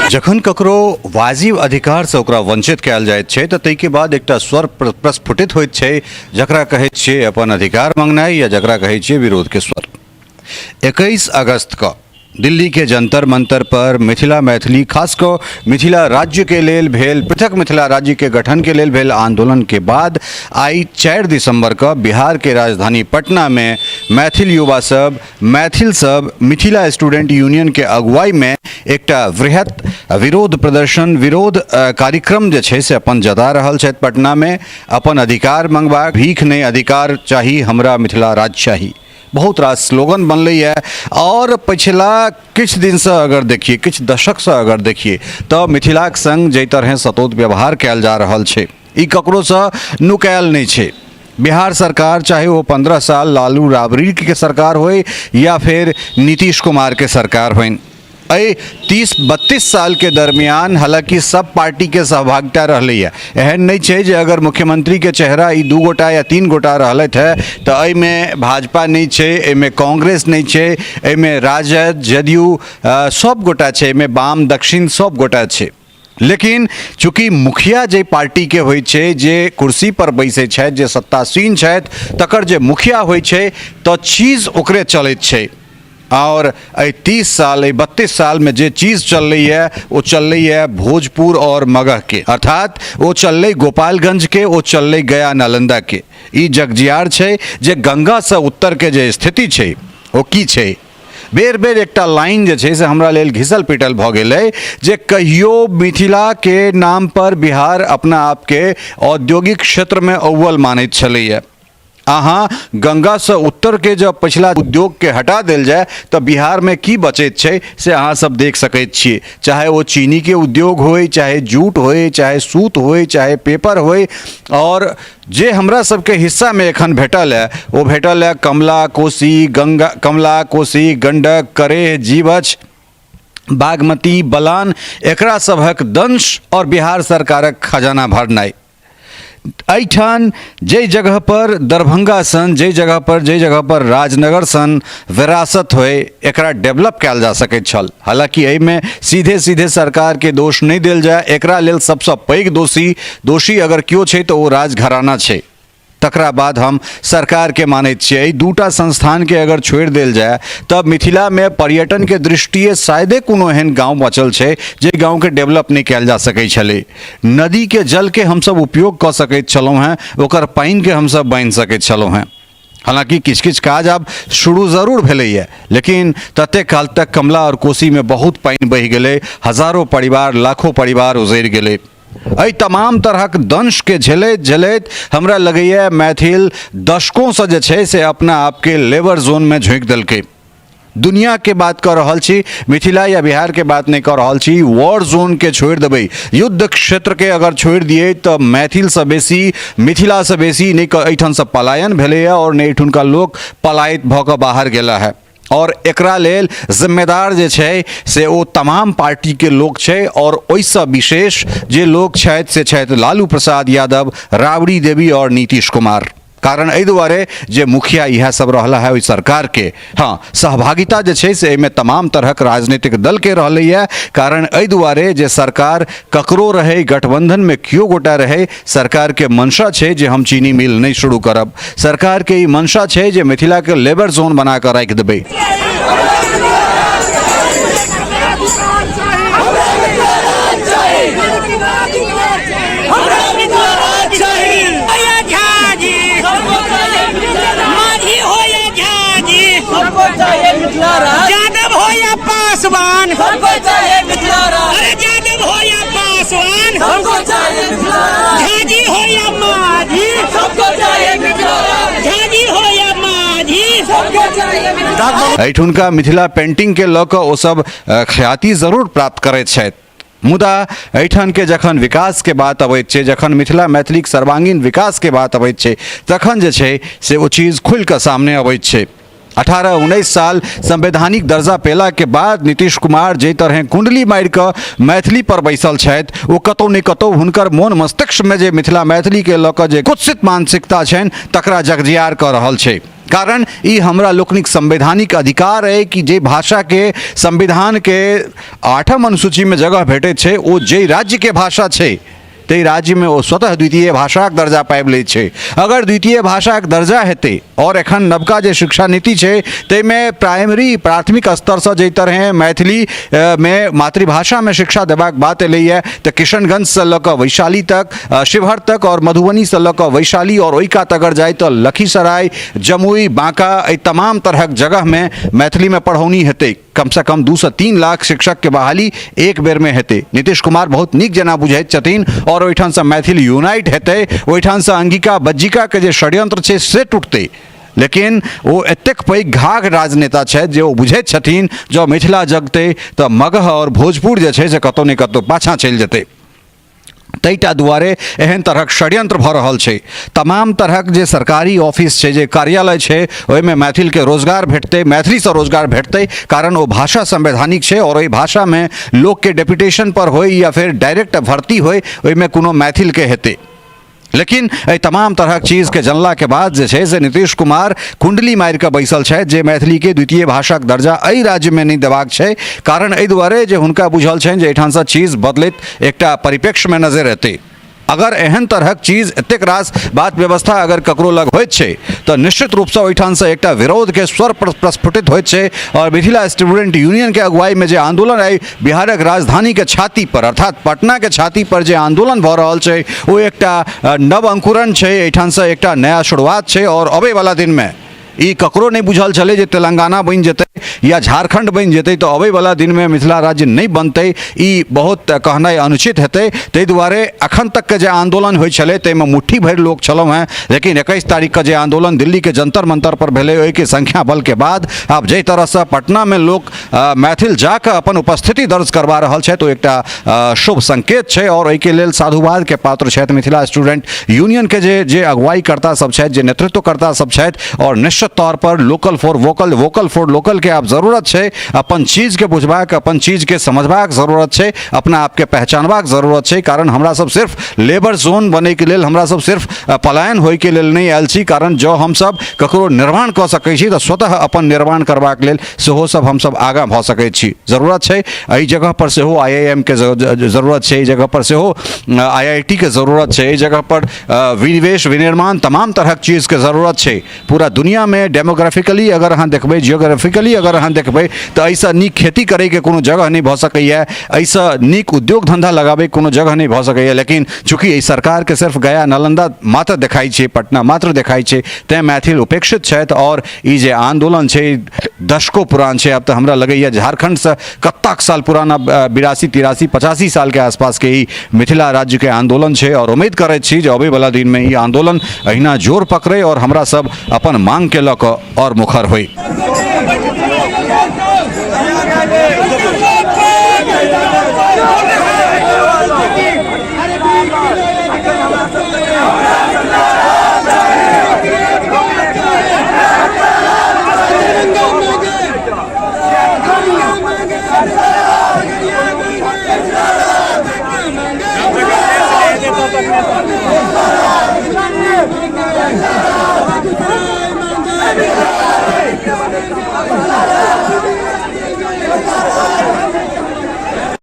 जखन ककरो वाजिब अधिकारसँ ओकरा वंचित कयल जाइत छै तऽ ताहिके बाद एकटा स्वर प्रस्फुटित होइत छै, जकरा कहैत छियै अपन अधिकार मांगनाइ या जकरा कहै छियै विरोधके स्वर। 21 अगस्त कऽ दिल्ली के जंतर मंतर पर मिथिला मैथिली, खास कऽ मिथिला राज्य के लेल भेल, पृथक मिथिला राज्य के गठन के लेल भेल आंदोलन के बाद आइ 4 दिसंबर कऽ बिहार के राजधानी पटना में मैथिल युवा सब, मैथिल सब मिथिला स्टूडेंट यूनियन के अगुवाई में एकटा वृहत विरोध प्रदर्शन, विरोध कार्यक्रम जे छै से अपन जता रहल छथि पटना में। अपन अधिकार मंगबाक, भीख नहि अधिकार चाही हमरा, मिथिला राज्य चाही, बहुत रास स्लोगन बनलैए। आओर पछिला किछु दिनसँ अगर देखिए, किछु दशकसँ अगर देखिए, तऽ मिथिलाक सङ्ग जाहि तरहेँ सतोत व्यवहार कयल जा रहल छै, ई ककरोसँ नुकायल नहि छै। बिहार सरकार, चाहे ओ 15 साल लालू राबड़ीके सरकार होइ या फेर नीतीश कुमारके सरकार होइन, एहि 30-32 सालके दरमियान हालाँकि सब पार्टीके सहभागिता रहलैए। एहन नहि छै जे अगर मुख्यमंत्रीके चेहरा ई 2 गोटा या 3 गोटा रहलथि हे तऽ एहिमे भाजपा नहि छै, एहिमे कांग्रेस नहि छै, एहिमे राजद जदयू सब गोटा छै, एहिमे वाम दक्षिण सब गोटा छै। लेकिन चूँकि मुखिया जे पार्टीके होइ छै, जे कुर्सी पर बैसै छथि, जे सत्तासीन छथि, तकर जे मुखिया होइ छै तऽ चीज ओकरे चलैत छै। आओर एहि 30 साल, एहि 32 सालमे जे चीज चललैए ओ चललैए भोजपुर आओर मगहके, अर्थात ओ चललै गोपालगंजके, ओ चललै गया नालन्दाके। ई जगजियार छै जे गंगासँ उत्तरके जे स्थिति छै ओ की छै। बेर बेर एकटा लाइन जे छै से हमरा लेल घिसल पिटल भऽ गेलै जे कहियो मिथिलाके नाम पर बिहार अपना आपके औद्योगिक क्षेत्रमे अव्वल मानैत छलैए। अहाँ गंगासँ उत्तरके जब पछिला उद्योगके हटा देल जाय तऽ बिहारमे की बचैत छै से अहाँ सब देख सकैत छियै। चाहे ओ चीनीके उद्योग होइ, चाहे जूट होइ, चाहे सूत होइ, चाहे पेपर होइ। आओर जे हमरा सबके हिस्सामे एखन भेटल है ओ भेटल है कमला कोसी गंगा, कमला कोसी गंडक करेह जीवछ बागमती बलान, एकरा सभक दंश आओर बिहार सरकारक खजाना भरनाइ। एहिठाम जाहि जगह पर दरभंगा सन, जाहि जगह पर जाहि जगह पर राजनगर सन विरासत होइ, एकरा डेवलप कयल जा सकैत छल। हालाँकि एहिमे सीधे सीधे सरकारके दोष नहि देल जाय, एकरा लेल सबसँ पैघ दोषी अगर केओ छै तऽ ओ राजघराना छै। तकरा बाद हम सरकारके मानैत छियै। एहि दूटा संस्थानके अगर छोड़ि देल जाय तऽ मिथिलामे पर्यटनके दृष्टिए शायदे कोनो एहन गाँव बचल छै जे गाँवके डेवलप नहि कयल जा सकै छलै। नदीके जलके हमसब उपयोग कऽ सकैत छलहुँ हेँ, ओकर पानिके हमसब बान्हि सकैत छलहुँ हेँ। हालाँकि किछु किछु काज आब शुरू जरूर भेलैए, लेकिन ततेक काल तक कमला आओर कोसीमे बहुत पानि बहि गेलै, हजारो परिवार, लाखो परिवार उजड़ि गेलै। एहि तमाम तरहक दंशके झेलैत झेलैत हमरा लगैए मैथिल दशकोंसँ जे छै से अपना आपके लेबर जोनमे झोंकि देलकै। दुनियाके बात कऽ रहल छी, मिथिला या बिहारके बात नहि कऽ रहल छी। वॉर जोनके छोड़ि देबै, युद्ध क्षेत्रके अगर छोड़ि दियै तऽ मैथिलसँ बेसी, मिथिलासँ बेसी नहि एहिठामसँ पलायन भेलैए आओर नहि एहिठुनका लोक पलायित भऽ कऽ बाहर गेला है। आओर एकरा लेल जिम्मेदार जे छै से ओ तमाम पार्टीके लोक छै, आओर ओहिसँ विशेष जे लोक छथि से छथि लालू प्रसाद यादव, राबड़ी देवी आओर नीतीश कुमार। कारण एहि दुआरे जे मुखिया इएह सब रहला है ओहि सरकारके। हाँ, सहभागिता जे छै से एहिमे तमाम तरहक राजनीतिक दलके रहलैए। कारण एहि दुआरे जे सरकार ककरो रहै, गठबंधनमे केओ गोटा रहै, सरकारके मंशा छै जे हम चीनी मिल नहि शुरू करब। सरकारके ई मंशा छै जे मिथिलाके लेबर जोन बना कऽ राखि देबै। यादव हो या पासवान, अरे यादव हो या पासवान, झाजी हो या माझी, झाजी हो या माझी। एहिठुनका मिथिला पेंटिंगके लऽ कऽ ओसभ ख्याति जरूर प्राप्त करैत छथि, मुदा एहिठामके जखन विकासके बात अबैत छै, जखन मिथिला मैथिलीक सर्वांगीण विकासके बात अबैत छै, तखन जे छै से ओ चीज खुलिकऽ सामने अबैत छै। 18-19 साल संवैधानिक दर्जा पेलाके बाद नीतीश कुमार जाहि तरहें कुंडली मारि कऽ मैथिली पर बैसल छथि, ओ कतहु ने कतहु हुनकर मोन मस्तिष्कमे जे मिथिला मैथिलीके लऽ कऽ जे कुत्सित मानसिकता छनि तकरा जगजियार कऽ रहल छै। कारण ई हमरा लोकनिक संवैधानिक अधिकार अइ कि जे भाषाके संविधानके आठम अनुसूचीमे जगह भेटैत छै, ओ जाहि राज्यके भाषा छै ताहि राज्यमे ओ स्वतः द्वितीय भाषाक दर्जा पाबि लै छै। अगर द्वितीय भाषाक दर्जा हेतै, आओर एखन नवका जे शिक्षा नीति छै ताहिमे प्राइमरी प्राथमिक स्तरसँ जाहि तरहे मैथिली मे मातृभाषामे शिक्षा देबाक बात एलैए, तऽ किशनगंजसँ लऽ कऽ वैशाली तक, शिवहर तक, आओर मधुबनीसँ लऽ कऽ वैशाली आओर ओहि कात अगर जाइ तऽ लखीसराय, जमुई, बाँका, एहि तमाम तरहक जगहमे मैथिलीमे पढ़ौनी हेतै। कमसँ कम 2 से 3 लाख शिक्षकके बहाली एक बेरमे हेतै। नीतीश कुमार बहुत नीक जेना बुझैत छथिन, आओर ओहिठामसँ मैथिल यूनाइट हेतै, ओहिठामसँ अंगिका बज्जिकाके जे षड्यंत्र छै से टूटतै। लेकिन ओ एतेक पैघ घाघ राजनेता छथि जे ओ बुझैत छथिन जँ मिथिला जगतै तऽ मगह आओर भोजपुर जे छै से कतहु ने कतहु पाछाँ चलि जेतै। ताहिटा दुआरे एहन तरहक षड्यंत्र भऽ रहल छै। तमाम तरहक जे सरकारी ऑफिस छै, जे कार्यालय छै, ओहिमे मैथिलके रोजगार भेटतै, मैथिलीसँ रोजगार भेटतै, कारण ओ भाषा संवैधानिक छै आओर ओहि भाषामे लोकके डेपुटेशन पर होइ या फेर डायरेक्ट भर्ती होइ, ओहिमे कोनो मैथिलके हेतै। लेकिन एहि तमाम तरहक चीजके जनलाके बाद जे छै से नीतीश कुमार कुंडली मारि कऽ बैसल छथि जे मैथिलीके द्वितीय भाषाक दर्जा एहि राज्यमे नहि देबाक छै। कारण एहि दुआरे जे हुनका बुझल छनि जे एहिठामसँ चीज बदलैत एकटा परिप्रेक्ष्यमे नजरि एतै। अगर एहन तरहक चीज, एतेक रास बात व्यवस्था अगर ककरो लग होइत छै तऽ निश्चित रूपसँ ओहिठामसँ एकटा विरोधके स्वर प्रस्फुटित होइत छै। आओर मिथिला स्टूडेंट यूनियनके अगुवाईमे जे आंदोलन अइ बिहारक राजधानीके छाती पर, अर्थात पटनाके छाती पर जे आंदोलन भऽ रहल छै, ओ एकटा नव अंकुरण छै, एहिठामसँ एकटा नया शुरुआत छै। आओर अबैवला दिनमे ई ककरो नहि बुझल छलै जे तेलंगाना बनि जेतै या झारखंड बनि जेतै तऽ अबैवला दिनमे मिथिला राज्य नहि बनतै, ई बहुत कहनाइ अनुचित हेतै। ताहि दुआरे अखन तकके जे आन्दोलन होइ छलै ताहिमे मुट्ठी भरि लोक छलहुँ हेँ, लेकिन 21 तारीखके जे आन्दोलन दिल्लीके जंतर मंतर पर भेलै, ओहिके संख्या बलके बाद आब जाहि तरहसँ पटनामे लोक मैथिल जाकऽ अपन उपस्थिति दर्ज करवा रहल छथि, ओ एकटा शुभ संकेत छै आओर एहिके लेल साधुवादके पात्र छथि मिथिला स्टूडेंट यूनियनके जे जे अगुवाईकर्ता सब छथि, जे नेतृत्वकर्ता सब छथि। आओर निश्चित तौर पर local for vocal, vocal for लोकलके आब जरूरत छै। अपन चीजके बुझबाक, अपन चीजके समझबाक जरूरत छै, अपना आपके पहचानबाक जरूरत छै। कारण हमरा सब सिर्फ लेबर जोन बनैके लेल, हमरा सब सिर्फ पलायन होइके लेल नहि आयल छी। कारण जँ हमसब ककरो निर्माण कऽ सकै छी तऽ स्वतः अपन निर्माण करबाक लेल सेहो सब हमसब आगाँ भऽ सकै छी। जरूरत छै, एहि जगह पर सेहो आई I am के जरूरत छै, एहि जगह पर सेहो आई I T के जरूरत छै, एहि जगह पर विनिवेश, विनिर्माण, तमाम तरहक चीजके जरूरत छै। पूरा दुनियामे डेमोग्राफिकली अगर अहाँ देखबै, जियोग्राफिकली अगर अहाँ देखबै, तऽ एहिसँ नीक खेती करैके कोनो जगह नहि भऽ सकैए, एहिसँ नीक उद्योग धन्धा लगाबैके कोनो जगह नहि भऽ सकैए। लेकिन चूँकि एहि सरकारके सिर्फ गया, नालन्दा मात्र देखाइ छै, पटना मात्र देखाइ छै, तैँ मैथिल उपेक्षित छथि। आओर ई जे आन्दोलन छै दशको पुरान छै। आब तऽ हमरा लगैए झारखण्डसँ कतेक साल पुराना, 82, 83, 85 सालके आसपासके ई मिथिला राज्यके आन्दोलन छै। आओर उम्मीद करैत छी जे अबैवला दिनमे ई आन्दोलन एहिना जोर पकड़ै आओर हमरा सब अपन माँगके लऽ कऽ आओर मुखर होइ।